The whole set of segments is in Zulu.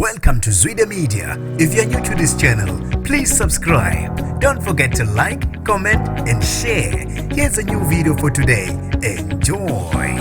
Welcome to Zwida Media. If you're new to this channel, please subscribe. Don't forget to like, comment, and share. Here's a new video for today. Enjoy.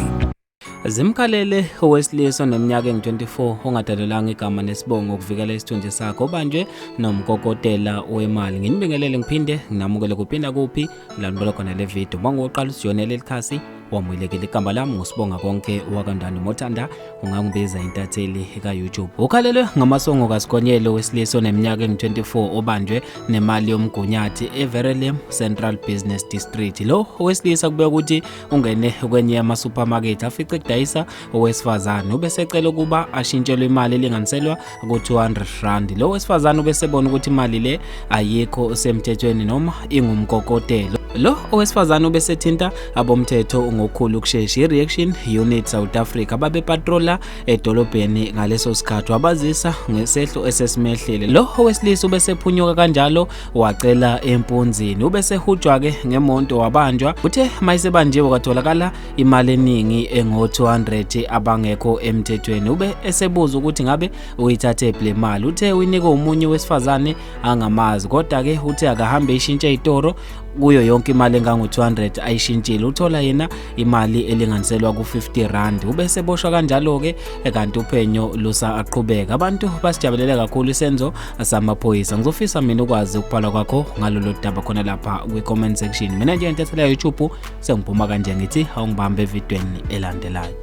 Zimkhalele owesilisa oneminyaka engu-24 ongadalulwanga igama nesibongo ukuvikela isithunzi sakhe obanjwe nomkokotela wemali. Nginibingelele ngiphinde nginamukele kuphinda kuphi la nibona khona le video. Uma ngoqala usijonele leli khasi wamukelekile. Igama lami nguSibonga konke wakandani Mothanda, ungangibiza intatheli ka-YouTube. Ukhalelwe ngamasongo kaSigonyela owesilisa oneminyaka engu-24 obanjwe nemali yomgunyathi eVerulam Central Business District. Lo owesilisa kubeka ukuthi ungene kwenye yama-supermarket afice kudayisa owesifazane, ubesecela ukuba ashintshelwe imali elinganiselwa ku-200 rand. Lo wesifazane ubesebona ukuthi imali le ayikho semthethweni noma ingumkokotelo. Lo owesifazane ubesethinta abomthetho ngokukhulu ukushesha. I-Reaction Unit South Africa babepatrola edolobheni ngaleso sikhathi, wabazisa ngesehlo esesimehlele. Lo owesilisa ubesephunyuka kanjalo wacela empunzini, ubesehujwa-ke ngemonto wabanjwa. Uthe mayisebanjiwe kwatholakala imali eningi engo-200 abangekho emthethweni. Ube esebuza ukuthi ngabe uyithathe le mali. Uthe uyinikwe omunye wesifazane angamazi, kodwa-ke uthe akahambe ishintshe ey'toro kuyo yonke imali engango-200 ayishintshile, uthola yena imali elinganiselwa ku-50 rand. Ubeseboshwa kanjalo-ke, kanti uphenyo lusaqhubeka. Abantu basijabulele kakhulu isenzo samaphoyisa. Ngizofisa mina ukwazi ukubhala kwakho ngalolu daba khona lapha kwi-comment section. Mina nje intatheli ya-YouTube sengiphuma kanje, ngithi awungibambe evidweni elandelayo.